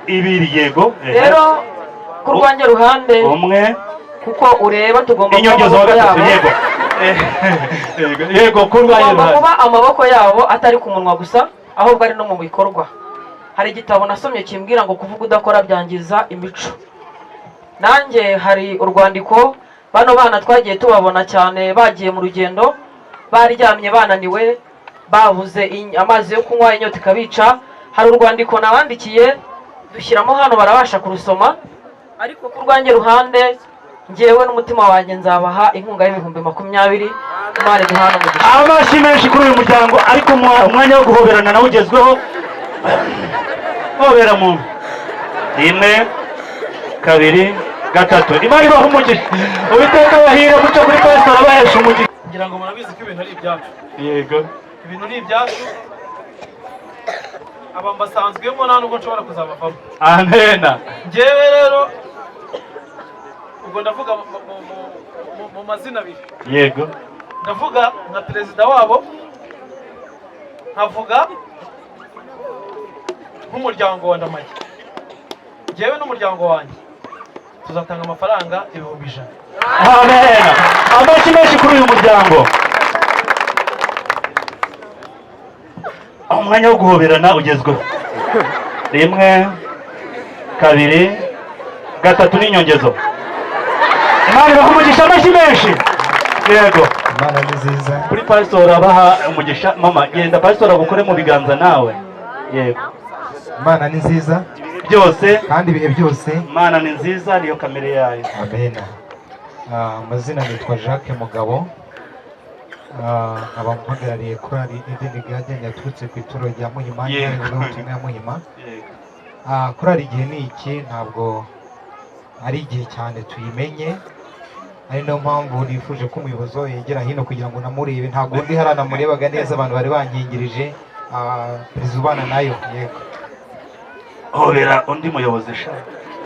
ibiri, yego. Rero ku rwanjye ruhande, umwe, kuko ureba tugomba kuba inyongezo wa amaboko gatatu yabo. Yego. Yego, yego, ku rwanjye Tugomba ruhande kuba amaboko yabo atari ku munwa gusa, ahubwo ari no mu bikorwa. Hari igitabo nasomye kimbwira ngo kuvuga udakora byangiza imico. Nanjye hari urwandiko, bano bana twagiye tubabona cyane bagiye mu rugendo, baryamye bananiwe, babuze amazi yo kunywa, inyota ikabica. Hari urwandiko nabandikiye dushyiramo hano, barabasha kurusoma. Ariko ku rwanjye ruhande, njyewe n'umutima wanjye nzabaha inkunga y'ibihumbi 20. Imana iduhane umugisha. Amashyi menshi kuri uyu muryango. Ariko umwanya wo guhoberana nawe ugezweho. Hobera muntu, rimwe, kabiri, gatatu. Imana ibaha umugisha, Uwiteka abahire. Muco kuri pasitori abahesha umugisha. Ngira ngo murabizi ko ibintu ari ibyacu. Yego. Ibintu ni ibyacu, aba mbasanzwemo, nta nubwo nshobora kuzabavamo. Amena. Njyewe rero ubwo ndavuga mu mazina abiri. Yego. Ndavuga nka perezida wabo, nkavuga nk'umuryango wa Ndamage. Njyewe n'umuryango wanjye tuzatanga amafaranga 100,000. Amena. Amashyi menshi kuri uyu muryango. Umwanya wo guhoberana ugezweho, rimwe, kabiri, gatatu n'inyongezo. Imana ibaha umugisha. Amashyi menshi, yego. Imana ni nziza. Kuri pasitori abaha umugisha. Mama, genda pasitori agukore mu biganza nawe, yego. Imana ni nziza byose kandi ibihe byose. Imana ni nziza, niyo kamere yayo. Amena. Amazina nitwa Jacques Mugabo. Nkaba mpagarariye korali Eden Garden yaturutse ku ituro rya Muhima, ivugabutumwa ya Muhima. Korali igihe ni iki, ntabwo ari igihe cyane tuyimenye, ari nayo mpamvu nifuje ko umuyobozi wayo yegera hino kugira ngo namurebe. Ntabwo undi hariya namurebaga neza, abantu bari bankingirije. Perezida ubana nayo, yego. Hobera undi muyobozi sha,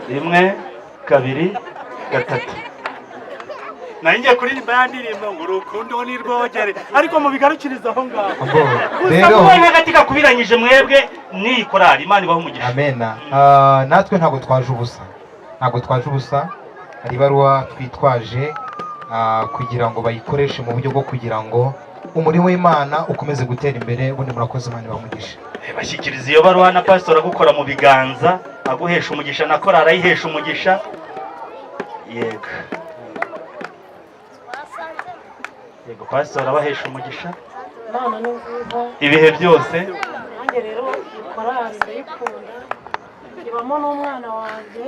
rimwe, kabiri, gatatu. Nari ngiye kuririmba ya ndirimbo ngo urukundo ni rwogere, ariko mubigarukiriza aho ngaho gusa. Rero Mubonye agati kakubiranyije mwebwe n'iyi korali. Imana ibaha umugisha. Amena. Natwe ntabwo twaje ubusa, ntabwo twaje ubusa. Hari ibaruwa twitwaje kugira ngo bayikoreshe mu buryo bwo kugira ngo umurimo w'Imana ukomeze gutera imbere. Ubundi murakoze, Imana ibahe umugisha. Bashyikiriza iyo baruwa na pasitori agukora mu biganza, aguhesha umugisha, na korali ayihesha umugisha. Yego, yego, pasitori abahesha umugisha. Imana ni nziza ibihe byose. Nanjye rero iyi korali ndayikunda, ibamo n'umwana wanjye.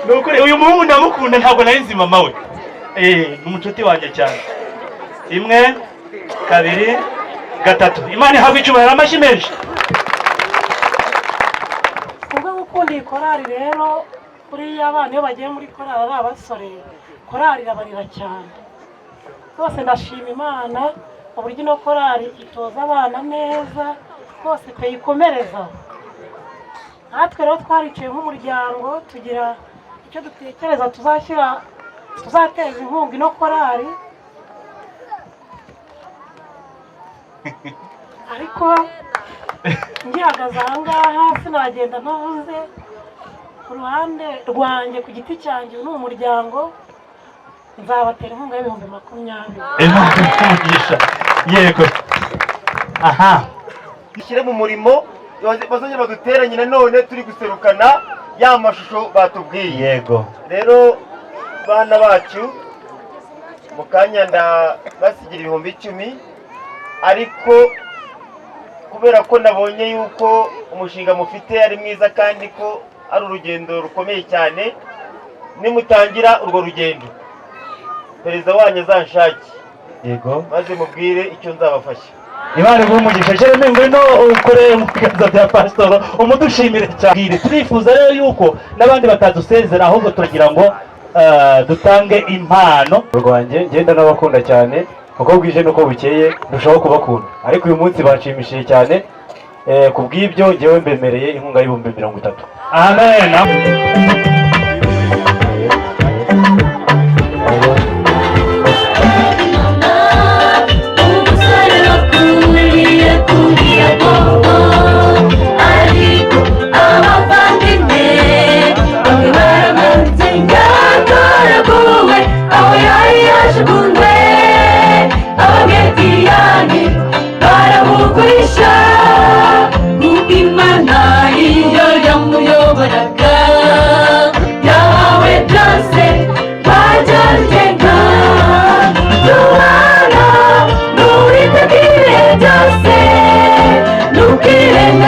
Ni ukuri uyu muhungu ndamukunda, ntabwo nari nzi mama we. Ni umucuti wanjye cyane. Rimwe, kabiri, gatatu. Imana ihabwa icyubahiro. Amashyi menshi. Kubwo gukunda iyi korali rero, buriya abana iyo bagiye muri korali ari abasore, korali irabarira cyane rwose. Ndashima Imana uburyo ino korali itoza abana neza rwose pe, ikomereza. Natwe rero twaricaye nk'umuryango, tugira icyo dutekereza tuzashyira, tuzateza inkunga ino korali. Ariko ngihagaze aha ngaha sinagenda ntavuze ku ruhande rwanjye, ku giti cyanjye, uyu ni umuryango, nzabatera inkunga y'ibihumbi 20. Imana ibahe umugisha, yego, aha. Dushyire mu murimo, bazongera baduteranye nanone turi guserukana ya mashusho batubwiye. Yego. Rero bana bacu, mu kanya ndabasigira 10,000, ariko kubera ko nabonye yuko umushinga mufite ari mwiza kandi ko ari urugendo rukomeye cyane, nimutangira urwo rugendo perezida wanyu azanshake, yego, maze mubwire icyo nzabafasha. Imana iguhe umugisha. Jeremy, ngwino ukore mu biganza bya pasitoro, umudushimire cyane. Turifuza rero yuko n'abandi batadusezera, ahubwo turagira ngo dutange impano. Rwanjye ngenda n'abakunda cyane, uko bwije n'uko bukeye ndushaho kubakunda, ariko uyu munsi banshimishije cyane. Ku bw'ibyo njyewe mbemereye inkunga y'ibihumbi 30. Amen.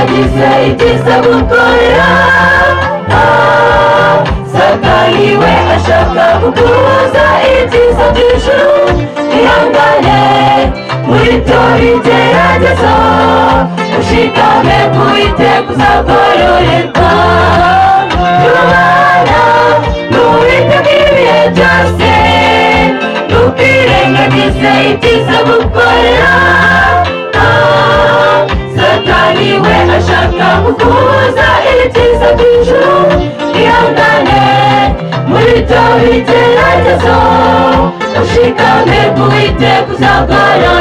Ntukwirengagize ibyiza gukorera. Satani we ashaka kukubuza ibyiza by'ijuru. Ihangane muri byo bigeragezo, ushikame ku Uwiteka uzagororerwa. Tubana n'Uwiteka ibihe byose, ntukwirengagize ibyiza gukorera. Satani we ashaka kukubuza ibyiza by'ijuru. Ihangane muri byo bigeragezo, ushikame ku Uwiteka uzagororerwa.